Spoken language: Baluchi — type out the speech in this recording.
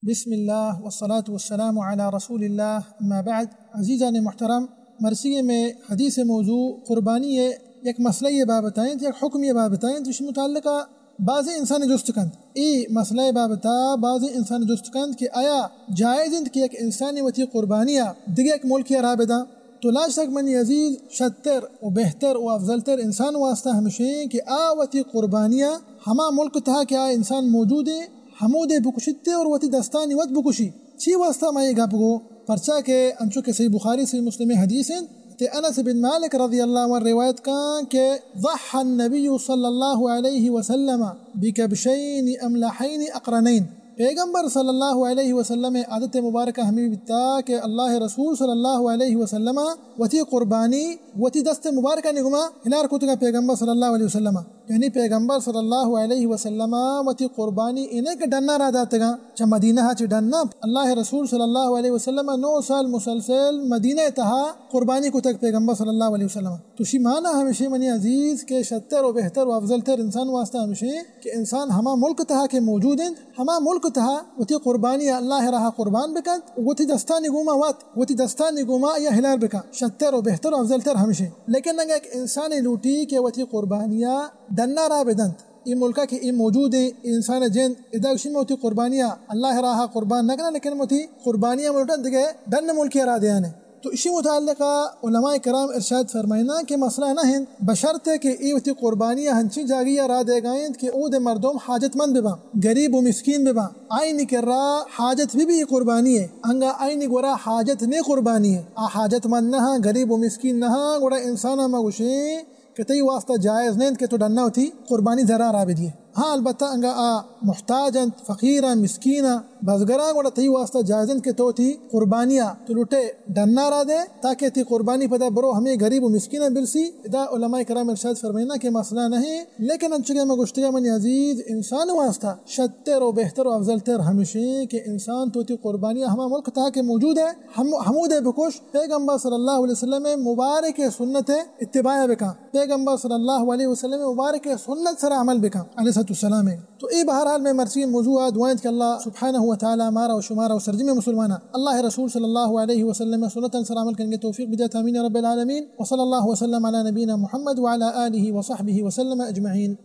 بسم اللہ والصلاة والسلام علی رسول اللہ، اما بعد۔ عزیزان محترم، مرچی مئے حدیث موضوع قربانی ءِ یک مسئلہ ءِ بابت ءَ اِنت، یک حکم ءِ بابت ءَ اِنت، ایشی متعلق ءَ بعضی انسان جست کنت۔ اے مسئلہ ءِ بابت ءَ بعضی انسان جست کنت کہ آیا جائز اِنت کہ یک انسانے وتی قربانی ءَ دگہ یک ملکے ءَ را بداں؟ تو لا شک منی عزیز، شتر و بہتر و افضل تر انسان واسطہ ہمشیں کہ آ وتی قربانی ءَ ہما ملک تہا کہ آ انسان موجود ایں، ہمودے بکشیت اور وتی دستانی وت بکشی۔ چی واسطہ ما اے گپ گو؟ پرچا کہ انچو کہ صحیح بخاری، صحیح مسلم ءِ حدیث اِنت، تے انس بن مالک رضی اللہ عنہ روایت کن کہ ضحى النبي صلى الله عليه وسلم بكبشين أملحين أقرنين۔ پیغمبر صلی اللہ علیہ وسلم ءِ عادت مبارکہ ہمے بیتا کہ اللہ ءِ رسول صلی اللہ علیہ وسلم ءَ وتی قربانی وتی دست مبارکانی گوما ہلار کتگا پیغمبر صلی اللہ علیہ وسلم ءَ۔ یعنی پیغمبر صلی اللہ علیہ وسلم ءَ وتی قربانی اے نہ کہ ڈنا را داتگا، چہ مدینہ ءَ چہ ڈنا۔ اللہ ءِ رسول صلی اللہ علیہ وسلم ءَ نو سال مسلسل مدینہ ءِ تہا قربانی کتگ پیغمبر صلی اللہ علیہ وسلم ءَ۔ تو شی معنی ہمشی منی عزیز کہ شتر و بہتر و افضل تر انسان واسطہ ہمشی کہ انسان ہما ملک تہا کہ موجود اِنت، ہما ملک تہا وتی قربانی ءَ اللہ ءِ راہ ءَ قربان بکنت، وتی دستانی گوما وت، وتی دستانی گوما یا ہلار بکن۔ شتر و بہتر و افضل تر ہمشی۔ لیکن اگہ یک انسانے لوٹی کہ وتی قربانی ءَ ڈنا را بدنت، اے ملکا کہ اے موجود ایں، اے انسان ءِ جند، ادا گوشی من وتی قربانی ءَ اللہ ءِ راہ ءَ قربان نہ کناں، لیکن من وتی قربانی ءَ من لوٹاں دگہ ڈن ملکے ءَ را دیانے۔ تو اشی متعلقہ علماء کرام ارشاد فرمائنا کہ مسئلہ نہ اِنت، بشرط کہ اے وتی قربانی ءَ ہنچیں جاگہے ءَ را دیگا اِنت کہ اودے مردم حاجت مند بباں، غریب و مسکین بباں، آئینی کرا حاجت بہ بی قربانی ءِ، انگا آئینی گورا حاجت نے قربانی ءِ، آ حاجت مند نہ ہاں، غریب و مسکین نہ ہاں، گڑا انسان ءَ ما گوشیں کہ تئی واسطہ جائز نہ اِنت کہ تو ڈنا وتی قربانی زرا را بدیے۔ ہاں، البتہ انگا آ محتاج اَنت، فقیر اَنت، مسکین اَنت، بزگر اَنت، گڑا تئی واسطہ جائز اِنت کہ تو وتی قربانی ءَ تو لوٹے ڈنا را دے، تاکہ تئی قربانی پدا برو ہمے غریب و مسکین ءَ برسی۔ ادا علماء کرام ارشاد فرمائنا کہ مسئلہ نہ اِنت، لیکن انچو کہ ما گوشتگا منی عزیز، انسان واسطہ شتر و بہتر و افضل تر ہمشیں کہ انسان تو وتی قربانی ءَ ہما ملک تہا کہ موجود ایں، ہم، ہمودے بکش۔ پیغمبر صلی اللہ علیہ وسلم ءِ مبارک سنت ءِ اتباع بکن، پیغمبر صلی اللہ علیہ وسلم ءِ مبارک سنت سرا عمل بکن، علیہ الصلوۃ والسلام۔ تو اے بہرحال مئے مرچی موضوع ءِ دعا اِنت کہ اللہ سبحانہ و تعالی مارا و شمارا و سرجمیں مسلماناں اللہ ءِ رسول صلی اللہ علیہ وسلم ءِ سنتاں سرا عمل کنگ ءِ توفیق بدیات، آمین یا رب العالمین۔ وصلی اللہ وسلم علی نبینا محمد وعلی آلہ وصحبہ وسلم اجمعین۔